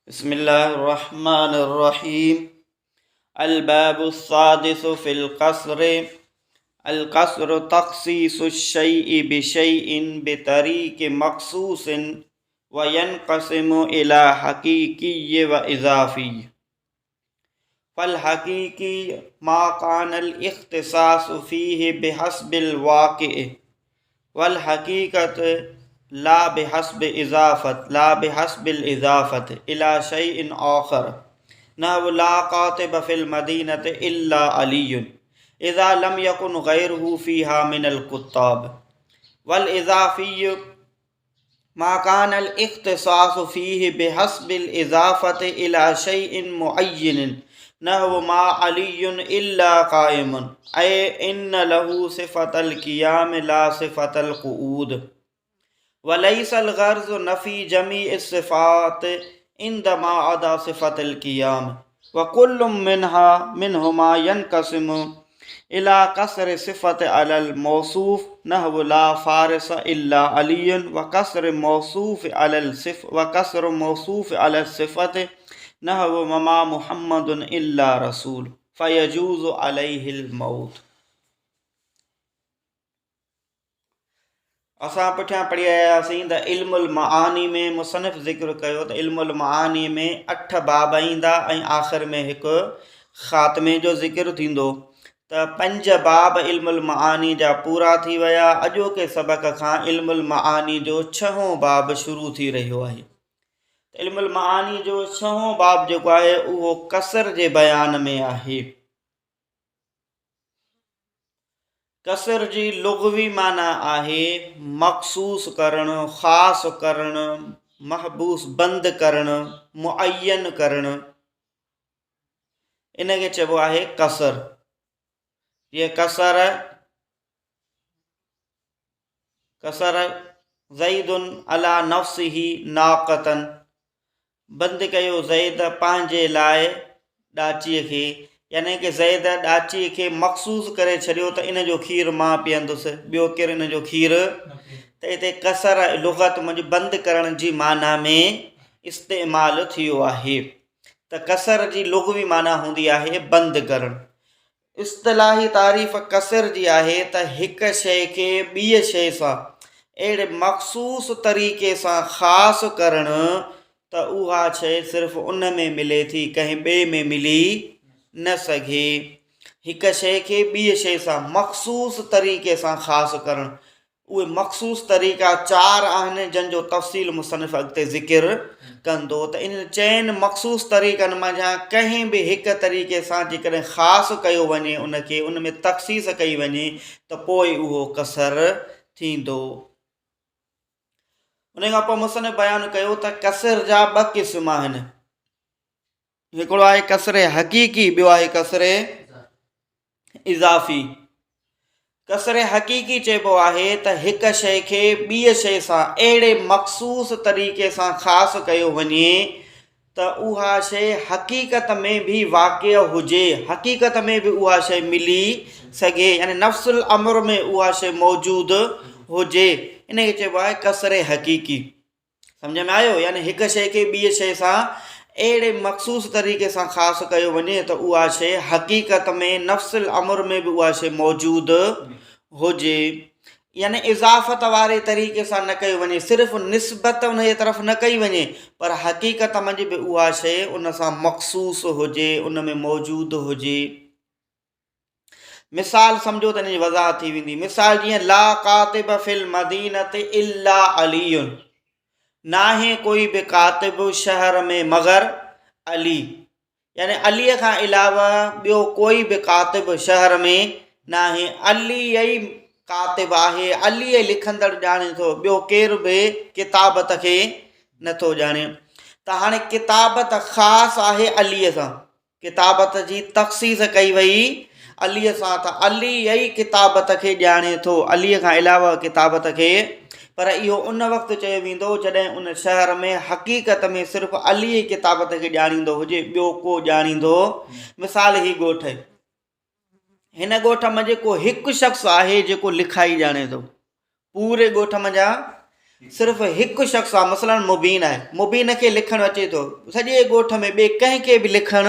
بسم الله الرحمن الرحيم الباب السادس في القصر القصر تخصيص الشيء بشيء بطريق مخصوص وينقسم إلى حقيقي وإضافي فالحقيقي ما كان الاختصاص فيه بحسب الواقع والحقيقة لا بحسب إضافة لا بحسب الإضافة إلى شيء آخر نحو لا قاطب في المدينة إلا علي إذا لم يكن غيره فيها من الكتاب والإضافي ما كان الاختصاص فيه بحسب الإضافة إلى شيء معين نحو ما علي إلا قائم أي إن له صفة القيام لا صفة القعود وليس الغرض نفي جميع الصفات عندما عدا صفة القيام وكل منها منهما ينقسم إلى قصر صفة على الموصوف نحو لا فارس إلا علي وقصر موصوف على الصف وقصر موصوف على الصفة نحو وما محمد إلا رسول فيجوز عليه الموت اسان پٺيان پڙهي آيا هئاسين ته علم المعاني ۾ مصنف ذڪر ڪيو ته علم المعاني ۾ اٺ باب ايندا ۽ آخر ۾ هڪ خاتمي جو ذڪر ٿيندو ته پنج باب علم المعاني جا پورا ٿي ويا اڄوڪي سبق کان علم المعاني جو ڇهون باب شروع ٿي رهيو آهي علم المعاني جو ڇهون باب جيڪو آهي اهو قصر جي بيان ۾ آهي قصر جي لغوي معنيٰ آهي مخصوص ڪرڻ، خاص ڪرڻ، محبوس بند ڪرڻ، معين ڪرڻ. ان کي چئبو آهي قصر. جيئن قصر قصر زيد علي نفسه ناقة بند ڪيو زيد پنهنجي لاء ڏاچيء کي يعني ڪه زيد ڏاچيء کي مخصوص ڪري ڇڏيو ته ان جو کير مان پيئندس ٻيو ڪير ان جو کير ته هتي قصر لغت منجهه بند ڪرڻ جي معنيٰ ۾ استعمال ٿيو آهي ته قصر جي لغوي معنيٰ هوندي آهي بند ڪرڻ اصطلاحي تعريف قصر جي آهي ته هڪ شيء کي ٻيء شيء سان اهڙي مخصوص طريقي سان خاص ڪرڻ ته اها شيء صرف ان ۾ ملي ٿي ڪنهن ٻئي ۾ ملي نه سگهي. هڪ شيء کي ٻيء شيء سان مخصوص طريقي سان خاص ڪرڻ اهي مخصوص طريقا چار آهن جن جو تفصيل مصنف اڳتي ذڪر ڪندو ته انهن چئن مخصوص طريقن منجهان ڪنهن به هڪ طريقي سان جيڪڏهن خاص ڪيو وڃي ان کي ان ۾ تخصيص ڪئي وڃي ته پوء اهو قصر ٿيندو. ان کان پوء مصنف بيان ڪيو ته قصر جا ٻه قسم آهن هڪڙو آهي قصر حقيقي ٻيو آهي قصر اضافي. قصر حقيقي چئبو آهي ته هڪ شيء کي ٻيء شيء سان اهڙي مخصوص طريقي سان خاص ڪيو وڃي ته اها شيء حقيقت ۾ به واقع هجي، حقيقت ۾ به اها شيء ملي سگهي يعني نفس الامر ۾ اها شيء موجود هجي، ان کي چئبو آهي قصر حقيقي. سمجهه ۾ آيو يعني هڪ شيء کي ٻيء شيء سان اهڙي مخصوص طريقي سان خاص ڪيو وڃي ته اها شيء حقيقت ۾ نفس الامر ۾ به اها شيء موجود هجي يعني اضافت واري طريقي سان نه ڪيو وڃي صرف نسبت ان جي طرف نه ڪئي وڃي پر حقيقت منجهه به اها شيء ان سان مخصوص هجي ان ۾ موجود هجي مثال سمجهو ته ان جي وضاحت ٿي ويندي مثال جيئن لا ڪاتب في المدينه الا علي ناهي ڪوئي به ڪاتب شهر ۾ مگر علي يعني علي کان علاوه ٻيو ڪوئي به ڪاتب شهر ۾ ناهي علي ئي ڪاتب آهي علي ئي لکندڙ ڄاڻي ٿو ٻيو ڪير به ڪتابت کي نٿو ڄاڻي ته هاڻي ڪتابت خاص آهي علي سان ڪتابت جي تخصيص ڪئي وئي عليء سان ته علي ئي ڪتابت کي ڄاڻي ٿو، عليء کان علاوه ڪتابت کي، پر اهو ان وقت چيو ويندو جڏهن ان شهر ۾ حقيقت ۾ صرف علي ئي ڪتابت کي ڄاڻيندو هجي، ٻيو ڪو ڄاڻيندو. مثال هي ڳوٺ هن ڳوٺ منجهه ڪو هڪ شخص آهي جيڪو لکائي ڄاڻي ٿو. پوري ڳوٺ منجهان صرف هڪ شخص آهي مثلاً مبين آهي مبين کي لکڻ اچي ٿو سڄي ڳوٺ ۾ ٻئي ڪنهن کي به لکڻ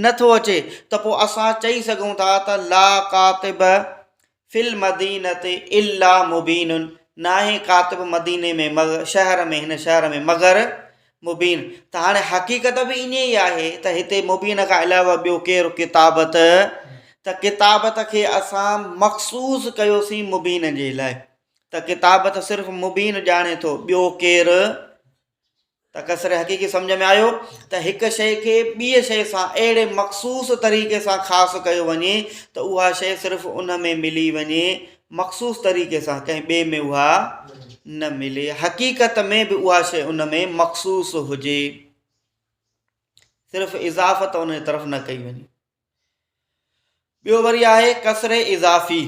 نٿو اچي ته پوء اسان چئي سگهون ٿا ته لا ڪاتب في المدينة الا مبين ناهي ڪاتب مديني ۾ مگر شهر ۾ هن شهر ۾ مگر مبين ته هاڻي حقيقت به ائين ئي آهي ته هتي مبين کان علاوه ٻيو ڪير ڪتابت ته ڪتابت کي اسان مخصوص ڪيوسين مبين جي لاء ته ڪتابت صرف مبين ڄاڻي ٿو ٻيو ڪير ته قصر حقيقي سمجهه ۾ آيو ته هڪ شيء کي ٻيء شيء سان اهڙي مخصوص طريقي سان خاص ڪيو وڃي ته اها شيء صرف ان ۾ ملي وڃي مخصوص طريقي سان ڪنهن ٻئي ۾ اها نه ملي حقيقت ۾ به اها شيء ان ۾ مخصوص هجي صرف اضافت ان جي طرف نه ڪئي وڃي. ٻيو وري آهي قصر اضافي.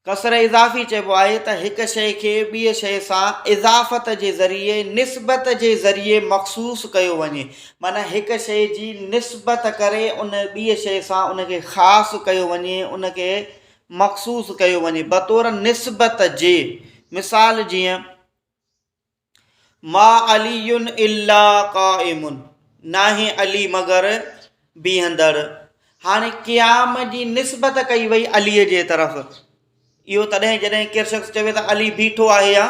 قصر اضافي چئبو آهي ته هڪ شيء کي ٻيء شيء سان اضافت جي ذريعي نسبت جي ذريعي مخصوص ڪيو وڃي معنيٰ هڪ شيء جي نسبت ڪري ان ٻيء شيء سان ان کي خاص ڪيو وڃي ان کي مخصوص ڪيو وڃي بطور نسبت جي مثال جيئن ما علي الا قائم ناهي علي مگر بيهندڙ. هاڻي قيام جي نسبت ڪئي وئي علي جي طرف. اهو تڏهن جڏهن ڪير شخص چوي ته علي بيٺو آهي يا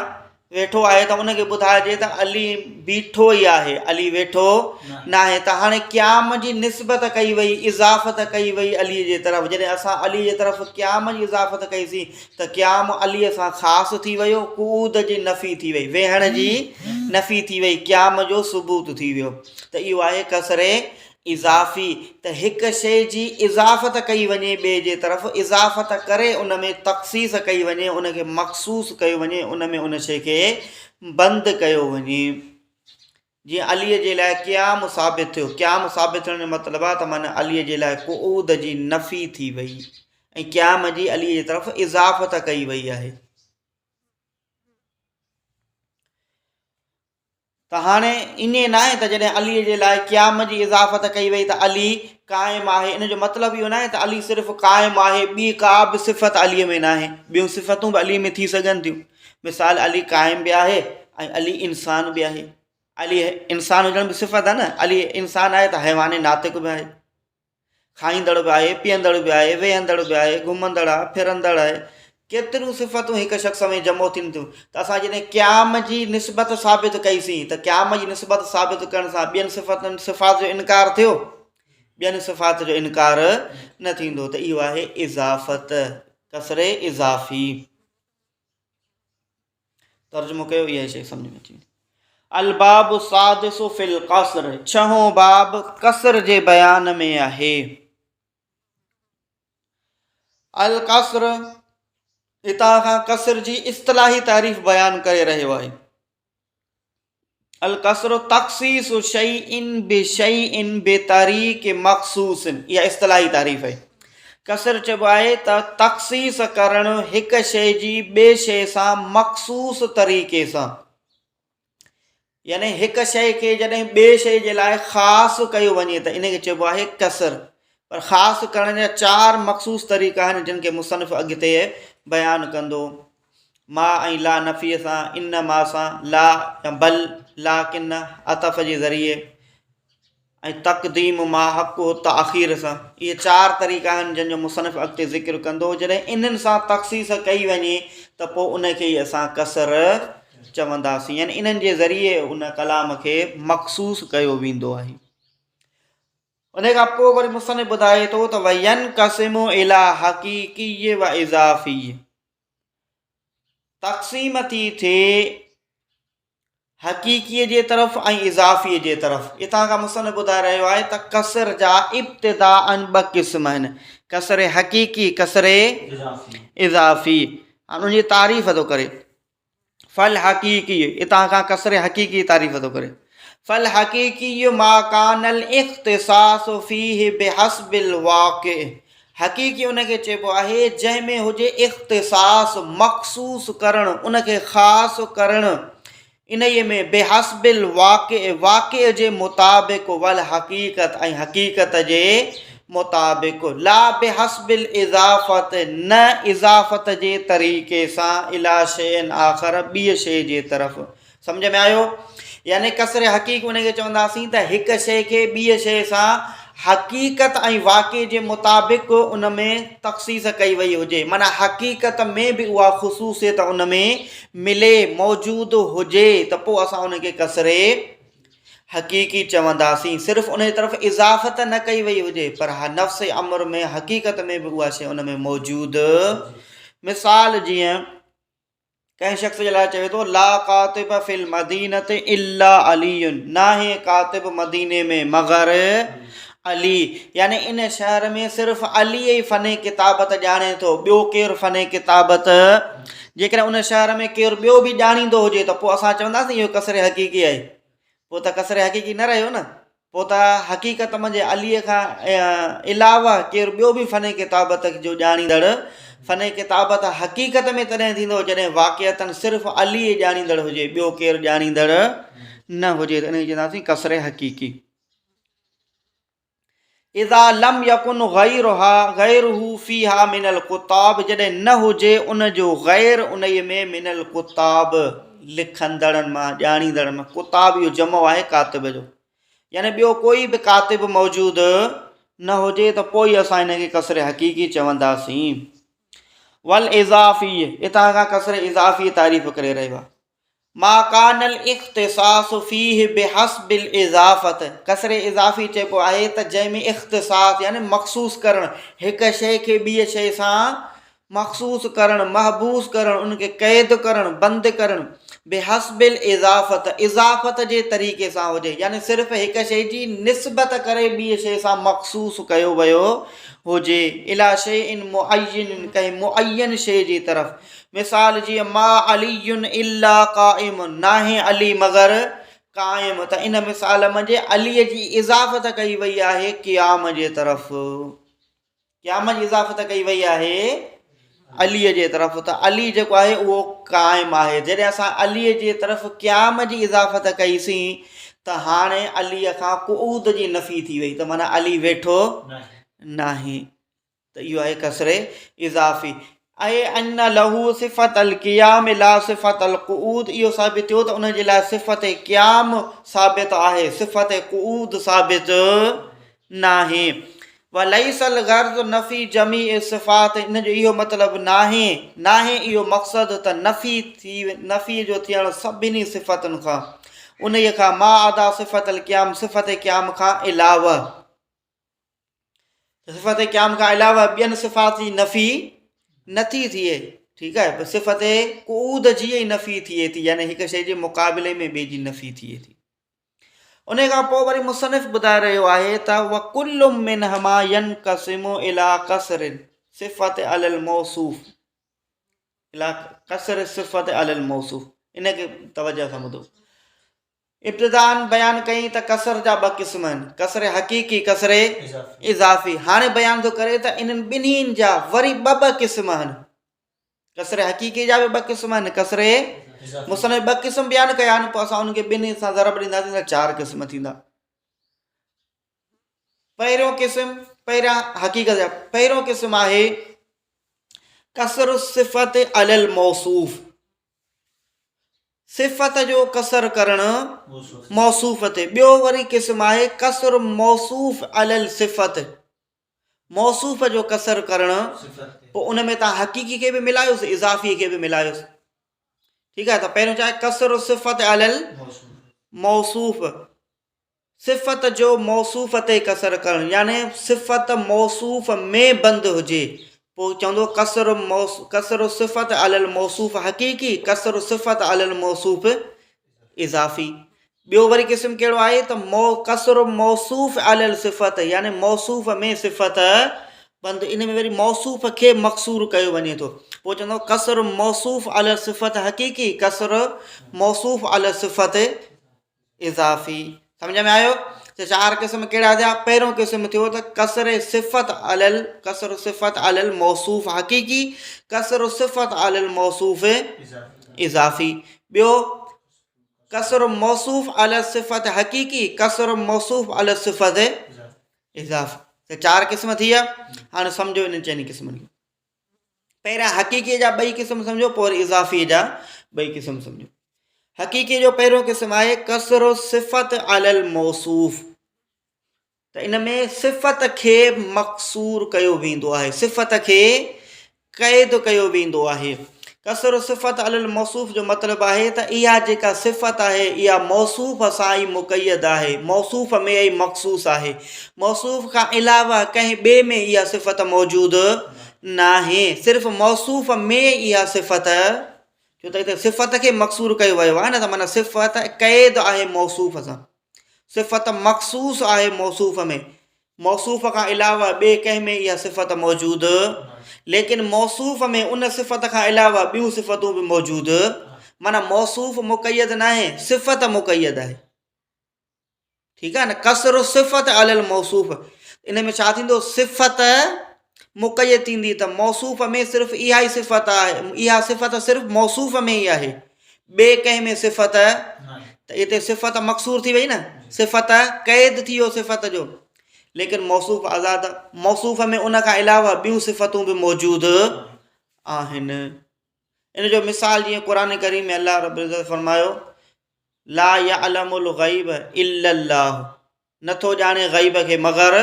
ويٺو آهي ته ان کي ٻڌائجي ته علي بيٺو ئي آهي علي ويٺو ناهي ته هاڻي قيام جي نسبت ڪئي وئي اضافت ڪئي وئي علي جي طرف جڏهن اسان علي جي طرف قيام جي اضافت ڪئيسين ته قيام علي سان خاص ٿي ويو، قعود جي نفي ٿي وئي، ويهڻ جي نفي ٿي وئي، قيام جو ثبوت ٿي ويو ته اهو آهي قصر اضافي ته هڪ شيء جي اضافت ڪئي وڃي ٻئي جي طرف، اضافت ڪري ان ۾ تخصيص ڪئي وڃي، ان کي مخصوص ڪيو وڃي، ان ۾ ان شيء کي بند ڪيو وڃي. جيئن علي جي لاء قيام ثابت ٿيو، قيام ثابت ٿيڻ جو مطلب آهي ته معنيٰ علي جي لاء قعود جي نفي ٿي وئي ۽ قيام جي علي جي طرف اضافت ڪئي وئي آهي. ته هاڻي ائين ناهي ته جڏهن علي جي لاء قيام جي اضافت ڪئي وئي ته علي قائم آهي، ان جو مطلب اهو ناهي ته علي صرف قائم آهي ٻي ڪا به صفت علي ۾ ناهي، ٻيون صفتون به علي ۾ ٿي سگهن ٿيون. مثال علي قائم به آهي ۽ علي انسان به آهي. علي انسان هجڻ به صفت آهي نه، علي انسان آهي ته حيوان ناطق به آهي، کائيندڙ به آهي، پيئندڙ به آهي، ويهندڙ به آهي، گهمندڙ آهي، ڦرندڙ آهي، ڪيتريون صفتون هڪ شخص ۾ جمع ٿين ٿيون ته اسان جڏهن قيام جي نسبت ثابت ڪئيسين ته قيام جي نسبت ثابت ڪرڻ سان ٻين صفتن صفات جو انڪار ٿيو؟ ٻين صفات جو انڪار نه ٿيندو ته اهو آهي اضافت قصر اضافي. ترجمو ڪيو اها شيء سمجھ ۾ اچي ويندي. الباب السادس في القصر ڇهون باب قصر جي بيان ۾ آهي. القصر هتان کان قصر جي اصطلاحي تعريف بيان ڪري رهيو آهي. القصر تخصيص شيء بشيء بطريق مخصوص اها اصطلاحي تعريف آهي. قصر چئبو آهي ته تخصيص ڪرڻ هڪ شيء جي ٻي شيء سان مخصوص طريقي سان يعني هڪ شيء کي جڏهن ٻي شيء جي لاء خاص ڪيو وڃي ته ان کي چئبو آهي قصر پر خاص ڪرڻ جا چار مخصوص طريقا آهن جن کي مصنف اڳتي بيان ڪندو. ما ۽ لا نفيء سان، ان ما سان، لا يا بل، لاڪن، عطف جي ذريعي ۽ تقديم ما حقه التاخير سان. اهي چار طريقا آهن جن جو مصنف اڳتي ذڪر ڪندو. جڏهن انهن سان تخصيص ڪئي وڃي ته پوء ان کي ئي اسان قصر چونداسين يعني انهن جي ذريعي ان ڪلام کي مخصوص ڪيو ويندو آهي. ان کان پوء وري مصنف ٻڌائي ٿو ته وينقسم الي حقيقي و اضافي تقسيم ٿي ٿئي حقيقيء جي طرف ۽ اضافيء جي طرف. اتان کان مصنف ٻڌائي رهيو آهي ته قصر جا ابتداءً ٻه قسم آهن، قصر حقيقي، قصر اضافي. هاڻ ان جي تعريف ٿو ڪري. فالحقيقي، اتان کان قصر حقيقي جي تعريف ٿو ڪري. فالحقيقي ما ڪان الاختصاص فيه بحسب الواقع، حقيقي ان کي چئبو آهي جنهن ۾ هجي اختصاص، مخصوص ڪرڻ، ان کي خاص ڪرڻ، انهيء ۾ بحسب الواقع، واقع جي مطابق، والحقيقت ۽ حقيقت جي مطابق، لا بحسب الاضافت نه اضافت جي طريقي سان الي شيء آخر ٻيء شيء جي طرف. سمجهه ۾ آيو؟ يعني قصر حقيقي ان کي چونداسين ته هڪ شيء کي ٻيء شيء سان حقيقت ۽ واقعي جي مطابق ان ۾ تخصيص ڪئي وئي هجي معنيٰ حقيقت ۾ به اها خصوصيت ان ۾ ملي، موجود هجي، ته پوء اسان ان کي قصر حقيقي چونداسين. صرف ان جي طرف اضافت نه ڪئي وئي هجي پر نفس امر ۾ حقيقت ۾ به اها شيء ان ۾ موجود. مثال جيئن ڪنهن شخص جي لاء چوي ٿو لا ڪاتب في المدينة الا علي ناهي ڪاتب مديني ۾ مگر علي يعني ان شهر ۾ صرف علي ئي فن ڪتابت ڄاڻي ٿو ٻيو ڪير فن ڪتابت جيڪڏهن ان شهر ۾ ڪير ٻيو به ڄاڻيندو هجي ته پوء اسان چونداسين اهو قصر حقيقي آهي پوء ته قصر حقيقي نه رهيو نه پوء ته حقيقت منجهه عليء کان علاوه ڪير ٻيو به فن ڪتابت جو ڄاڻيندڙ، فن ڪتابت حقيقت ۾ تڏهن ٿيندو جڏهن واقعتاً صرف علي ئي ڄاڻيندڙ هجي، ٻيو ڪير ڄاڻيندڙ نه هجي ته ان کي چونداسين قصر حقيقي. اذا لم يڪن غيرها غيره فيها من الڪتاب جڏهن نه هجي ان جو غير انهيء ۾ من الڪتاب لکندڙن مان ڄاڻيندڙن مان ڪتاب اهو جمع آهي ڪاتب جو. يعني ٻيو ڪوئي به ڪاتب موجود نه هجي ته پوء ئي اسان ان کي قصر حقيقي چونداسين. والاضافي اتان کان قصر اضافي تعريف ڪري رهيو آهي. ما ڪان الاختصاص فيه بحسب الاضافه قصر اضافي چئبو آهي ته جنهن ۾ اختصاص يعني مخصوص ڪرڻ هڪ شيء کي ٻيء شيء سان مخصوص ڪرڻ، محبوس ڪرڻ، ان کي قيد ڪرڻ، بند ڪرڻ، بحسب الاضافت، اضافت جي طريقي سان هجي، يعني صرف هڪ شيء جي نسبت ڪري ٻيء شيء سان مخصوص ڪيو ويو هجي، الي شيء معين، ڪنهن معين شيء جي طرف، مثال جيئن ما علي الا قائم، ناهي علي مگر قائم، ته ان مثال منجهه علي جي اضافت ڪئي وئي آهي قيام جي طرف. قيام جي اضافت ڪئي وئي آهي علي جي طرف ته علي جيڪو آهي اهو قائم آهي جڏهن اسان علي جي طرف قيام جي اضافت ڪئي سين ته هاڻي علي کان قعود جي نفي ٿي وئي ته معنی علي ويٺو ناهي ته اهو آهي قصر اضافي اي ان له صفت القيام لا صفت القعود اهو ثابت ٿيو ته ان جي لاء صفت قيام ثابت آهي صفت قعود ثابت ناهي. وليس الغرض نفي جميع الصفات ان جو اهو مطلب ناهي، ناهي اهو مقصد ته نفي ٿي نفي جو ٿيڻ سڀني صفتن کان، انهيء کان ما عدا صفت القيام صفت قيام کان علاوه، صفت قيام کان علاوه ٻين صفات جي نفي نٿي ٿئي، ٺيڪ آهي، صفت قعود جي ئي نفي ٿئي ٿي يعني هڪ شيء جي مقابلي ۾ ٻئي جي نفي ٿئي ٿي. انهيء کان پوء وري مصنف ٻڌائي رهيو آهي ته وڪل منهما ينقسم الى قصر صفت علي الموصوف الى قصر صفت علي الموصوف ان کي توجه سان ٻڌو. ابتداء بيان ڪئي ته قصر جا ٻه قسم آهن، قصر حقيقي، قصر اضافي. هاڻي بيان ٿو ڪري ته انهن ٻنهين جا وري ٻه ٻه قسم آهن. قصر حقيقي جا به ٻه قسم آهن قصر مصنف ٻه قسم بيان ڪيا آهن پوء اسان ان کي ٻنهي سان ضرب ڏينداسين ته چار قسم ٿيندا پهريون قسم پهريان حقيقت جا پهريون قسم آهي قصر الصفت علی الموصوف صفت جو قصر ڪرڻ موصوف تي ٻيو وري قسم آهي قصر موصوف علی الصفت موصوف جو قصر ڪرڻ پوء ان ۾ تان حقيقي کي به ملايوس اضافي کي به ملايوس ٺيڪ آهي ته پهريون ڇا آهي قصر صفت علی الموصوف صفت جو موصوف تي قصر ڪرڻ يعني صفت موصوف ۾ بند هجي پوء چوندو قصر قصر صفت علی الموصوف حقيقي قصر صفت علی الموصوف اضافي ٻيو وري قسم ڪهڙو آهي ته مو قصر موصوف علی الصفت يعني موصوف ۾ صفت بند ان ۾ وري موصوف کي مقصور ڪيو وڃي ٿو پوء چوندو قصر موصوف علی الصفت حقيقي قصر موصوف علی الصفت اضافي سمجھ ۾ آيو ته چار قسم ڪهڙا ٿيا پهريون قسم ٿيو ته قصر صفت علی قصر صفت علی الموصوف حقيقي قصر صفت علی الموصوف اضافي ٻيو قصر موصوف علي الصفت حقيقي، قصر موصوف علي الصفت اضافي. ته چار قسم ٿي ويا. هاڻي سمجهو انهن چئني قسمن کي. پهريان حقيقي جا ٻئي قسم سمجهو پوء وري اضافي جا ٻئي قسم سمجهو. حقيقي جو پهريون قسم آهي قصر الصفت علی الموصوف ته ان ۾ صفت کي مقصور ڪيو ويندو آهي، صفت کي قيد ڪيو ويندو آهي. قصر صفت علی الموصوف جو مطلب آهي ته اها جيڪا صفت آهي اها موصوف سان ئي مقيد آهي، موصوف ۾ ئي مخصوص آهي، موصوف کان علاوه ڪنهن ٻئي ۾ اها صفت موجود ناهي، صرف موصوف ۾ اها صفت، ڇو ته هتي صفت کي مقصور ڪيو ويو آهي نه ته معنيٰ صفت قيد آهي موصوف سان، صفت مخصوص آهي موصوف ۾، موصوف کان علاوه ٻئي ڪنهن ۾ اها صفت موجود، ليڪن موصوف ۾ ان صفت کان علاوه ٻيون صفتون به موجود، معنيٰ موصوف مقيد ناهي، صفت مقيد آهي. ٺيڪ آهي نه، قصر الصفت علی الموصوف، ان ۾ ڇا ٿيندو، صفت مقيد ٿيندي ته موصوف ۾ صرف اها ئي صفت آهي، اها صفت صرف موصوف ۾ ئي آهي، ٻئي ڪنهن ۾ صفت ته اتي صفت مقصور ٿي وئي نه، صفت قيد ٿي ويو صفت جو، ليڪن موصوف آزاد، موصوف ۾ ان کان علاوه ٻيون صفتون به موجود آهن. ان جو مثال جيئن قرآن ڪريم ۾ الله رب العزت فرمايو لا يعلم الغيب الا الله، نٿو ڄاڻي غيب کي مگر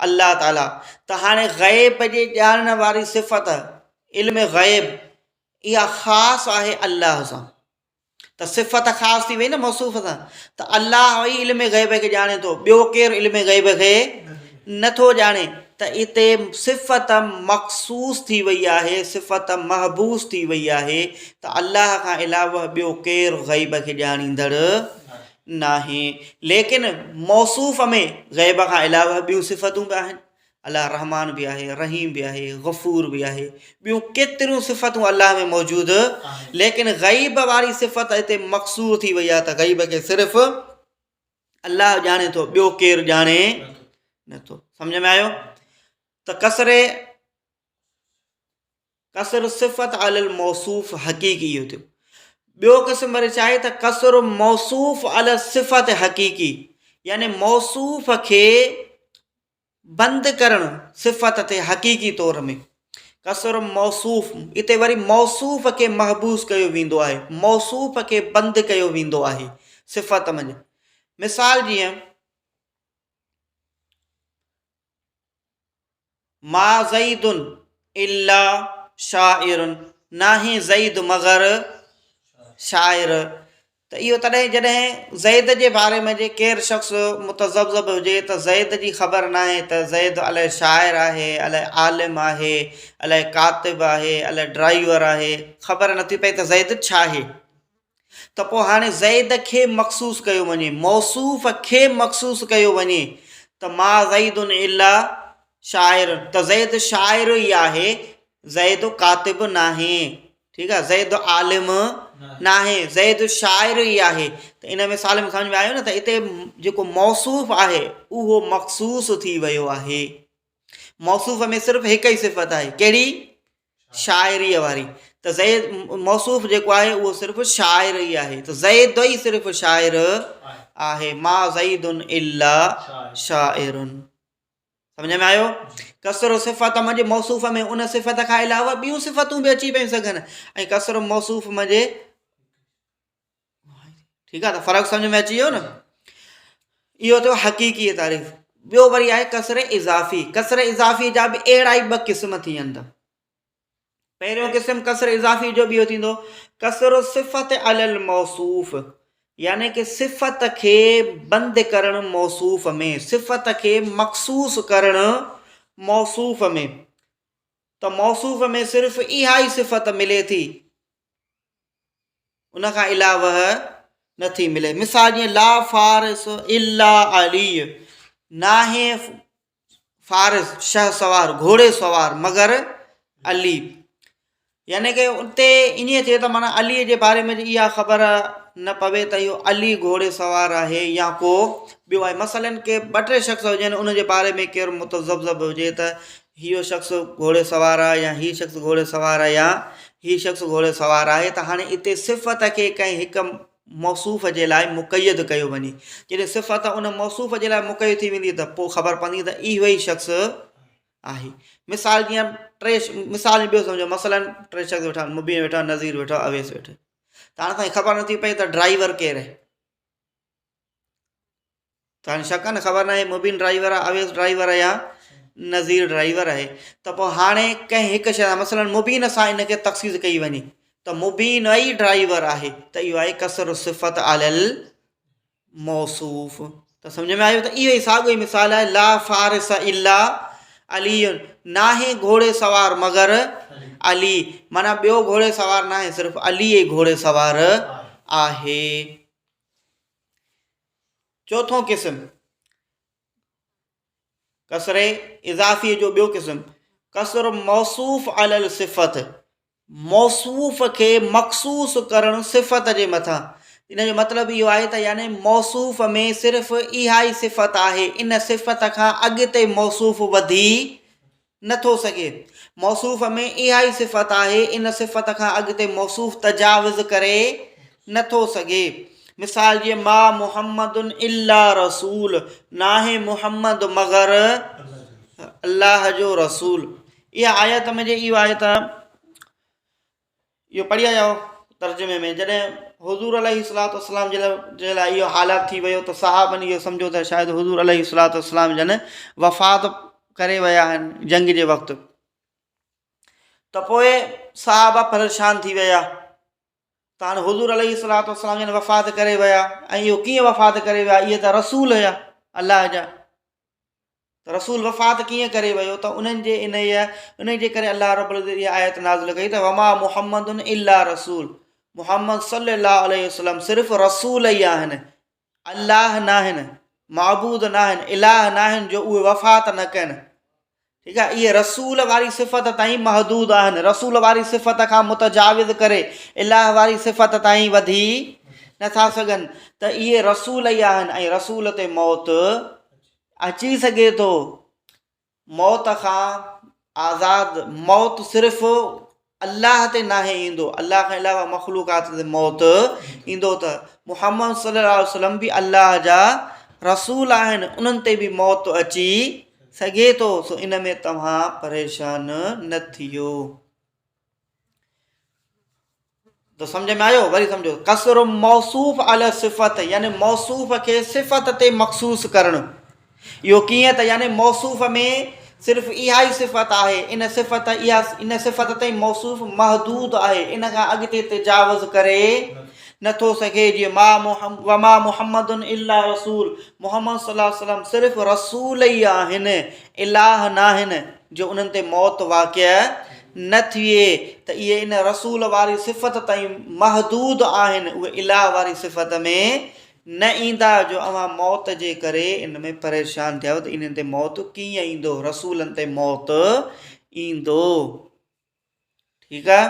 الله تعالي. ته هاڻي غيب جي ڄاڻڻ واري صفت علم غيب اها خاص آهي الله سان، ته صفت خاص ٿي وئي نه موصوف سان، ته الله ئي علم غيب کي ڄاڻي ٿو، ٻيو ڪير علم غيب کي نٿو ڄاڻي، ته اتي صفت مخصوص ٿي وئي آهي، صفت محبوس ٿي وئي آهي ته الله کان علاوه ٻيو ڪير غيب کي ڄاڻيندڙ ناهي. ليڪن موصوف ۾ غيب کان علاوه ٻيون صفتون به آهن، الله رحمان به آهي، رحيم به آهي، غفور به آهي، ٻيون ڪيتريون صفتون الله ۾ موجود، ليڪن غيب واري صفت هتي مقصور ٿي وئي آهي ته غيب کي صرف الله ڄاڻي ٿو، ٻيو ڪير ڄاڻي نٿو. سمجھ ۾ آيو ته قصر قصر صفت علی الموصوف حقيقي اهو ٿيو. ٻيو قسم وري ڇا آهي ته قصر موصوف علی الصفت حقيقي، يعني موصوف کي بند ڪرڻ صفت تي حقيقي طور ۾. قصر موصوف، اتي وري موصوف کي محبوس ڪيو ويندو آهي، موصوف کي بند ڪيو ويندو آهي صفت منجهه. مثال جيئن ما زيد الا شاعر، ناهي زيد مگر شاعر. ته اهو تڏهن جڏهن زيد جي باري ۾ جي ڪير شخص متذبذب هجي ته زيد جي خبر ناهي ته زيد الائي شاعر آهي، الائي عالم آهي، الائي ڪاتب آهي، الائي ڊرائيور آهي، خبر نٿي پئي ته زيد ڇا آهي. ته پوء هاڻي زيد کي مخصوص ڪيو وڃي، موصوف کي مخصوص ڪيو وڃي ته ما زيد الا شاعر، ته زيد شاعر ئي آهي، زيد ڪاتب ناهي، ٺيڪ آهي، زيد عالم ناهي، زيد شاعر ئي آهي. ته ان مثال ۾ سمجھ ۾ آيو نه ته اتي جيڪو موصوف آهي اهو مخصوص ٿي ويو آهي. موصوف ۾ صرف هڪ ئي صفت آهي، ڪهڙي؟ شاعريء واري. ته زيد موصوف جيڪو آهي اهو صرف شاعر ئي آهي، ته زيد ئي صرف شاعر آهي. ما زيد الا شاعر. سمجھ ۾ آيو؟ قصر صفت منجھ موصوف ۾ ان صفت کان علاوه ٻيون صفتون به اچي پيون سگهن ۽ قصر موصوف منجھ، ٺيڪ آهي ته فرق سمجھ ۾ اچي ويو نه. اهو ٿيو حقيقي تعريف. ٻيو وري آهي قصر اضافي. قصر اضافي جا به اهڙا ئي ٻه قسم ٿين ٿا. پهريون قسم قصر اضافي جو به اهو ٿيندو قصر صفت علی الموصوف، يعني ڪه صفت کي بند ڪرڻ موصوف ۾، صفت کي مخصوص ڪرڻ موصوف ۾، ته موصوف ۾ صرف اها ئي صفت ملي ٿي، ان کان علاوه نٿي ملي. مثال جيئن لا فارس الا علي، ناهي فارس شهه سوار، گهوڙي سوار مگر علي. يعني ڪه اتي ائين ٿئي ته معنيٰ علي جي باري ۾ اها خبر نه پوي ته اهو علي گهوڙي سوار آهي يا ڪو ٻيو آهي. مثلاً ڪي ٻه ٽي شخص هجن ان جي باري ۾ ڪير متذبذب هجي ته هيو شخص گهوڙي سوار آهي يا هي شخص گهوڙي سوار آهي يا هي شخص گهوڙي سوار آهي، ته هاڻي اتي صفت کي ڪنهن هڪ موصوف جي لاء مقيد ڪيو وڃي. جڏهن صفت ان موصوف جي لاء مقيد ٿي ويندي ته پوء خبر پوندي ته اهو ئي شخص آهي. مثال جيئن ٽي مثال ٻيو سمجهو مثلا ٽي شخص ويٺا آهن مبين ويٺو آهي نذير ويٺو آهي اويس ويٺو آهي ته هاڻي اسان کي خبر نٿي پئي ته ڊرائيور ڪير آهي. ته هاڻي شڪ آهي نه خبر ناهي مبين ڊرائيور آهي اويس ڊرائيور آهي يا نذير ڊرائيور آهي ته پوء هاڻي ڪنهن هڪ شيء سان مثلا مبين سان ان کي تخصيص ڪئي وڃي ته مبين ئي ڊرائيور آهي ته اهو آهي قصر الصفت علي الموصوف ته سمجھ ۾ آيو ته اهو ئي ساڳيو ئي مثال آهي لا فارس الا علي ناهي گهوڙي سوار مگر علي معنيٰ ٻيو گهوڙي سوار ناهي صرف علي ئي گهوڙي سوار آهي. چوٿون قسم، قصر اضافي جو ٻيو قسم، قصر موصوف علي الصفت، موصوف کي مخصوص ڪرڻ صفت جي مٿان. ان جو مطلب اهو آهي ته يعني موصوف ۾ صرف اها ئي صفت آهي، ان صفت کان اڳتي موصوف وڌي نه ٿو سگهي. موصوف ۾ اها ئي صفت آهي، ان صفت کان اڳتي موصوف تجاوز ڪري نه ٿو سگهي. مثال جيئن ما محمد الا رسول، ناهي محمد مگر الله جو رسول. اها آيت ۾ جي اهو آهي ته اهو پڙهي آيا آهيو ترجمي ۾ جڏهن حضور عليه الصلوة والسلام جي لاء جي لاء اهو حالات ٿي ويو ته صحابن اهو سمجهيو ته شايد حضور عليه الصلوة والسلام جن وفات ڪري ويا آهن جنگ جي وقت ته پوء صحابه پريشان ٿي ويا ته هاڻي حضور عليه الصلوة والسلام جن وفات ڪري ويا ۽ اهو ڪيئن وفات ڪري ويا اهي ته رسول هيا الله جا ته رسول وفات ڪيئن ڪري ويو ته انهن جي انهيء انهي جي ڪري الله رب العزت اها آيت نازل ڪئي ته وما محمد الا رسول محمد صلي الله عليه وسلم صرف رسول ئي آهن الله ناهن معبود ناهن اله ناهن جو اهي وفات نه ڪن ٺيڪ آهي اهي رسول واري صفت تائين محدود آهن رسول واري صفت کان متجاوز ڪري اله واري صفت تائين وڌي نٿا سگهن ته اهي رسول ئي آهن ۽ رسول تي موت اچي سگهي ٿو. موت کان آزاد موت صرف الله تي ناهي ايندو الله کان علاوه مخلوقات تي موت ايندو ته محمد صلي الله عليه وسلم به الله جا رسول آهن انهن تي به موت اچي سگهي ٿو سو ان ۾ توهان پريشان نه ٿيو. ته سمجھ ۾ آيو وري سمجھو قصر موصوف علي صفت يعني موصوف کي صفت تي مخصوص ڪرڻ اهو ڪيئن ته يعني موصوف ۾ صرف اها ئي صفت آهي ان صفت اها ان صفت تائين موصوف محدود آهي ان کان اڳتي تجاوز ڪري نٿو سگهي جيئن ما محمد وما محمد الا رسول محمد صلي الله عليه وسلم صرف رسول ئي آهن اله ناهن جو انهن تي موت واقع نه ٿئي ته اهي ان رسول واري صفت تائين محدود آهن، اهي اله واري صفت ۾ نه ايندا جو اوهان موت جي ڪري ان ۾ پريشان ٿيا آهيو ته انهن تي موت ڪيئن ايندو، رسولن تي موت ايندو. ٺيڪ آهي.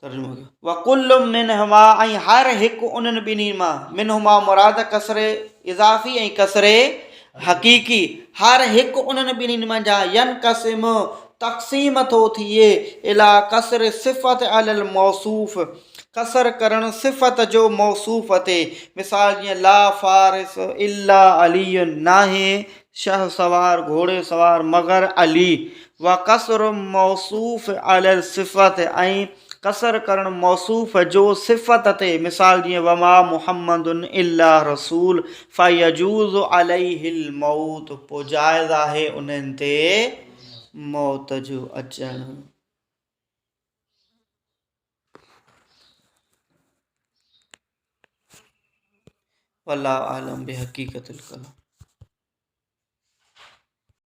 ترجمو ڪيو وڪل منهما ۽ هر هڪ انهن ٻنهي مان منهما مراد قصر اضافي ۽ قصر حقيقي هر هڪ انهن ٻنهي منجهان ينقسم تقسيم ٿو ٿئي الي قصر صفت علي الموصوف قصر ڪرڻ صفت جو موصوف تي مثال جيئن لا فارس الا علي ناهي شهه سوار، گهوڙي سوار، مگر علي، وقصر موصوف علي الصفت ۽ قصر ڪرڻ موصوف جو صفت تي، مثال جيئن وما محمد الا رسول فيجوز عليه الموت پوء جائز آهي انهن تي موت جو اچڻ. والله اعلم بحقيقت الڪلام.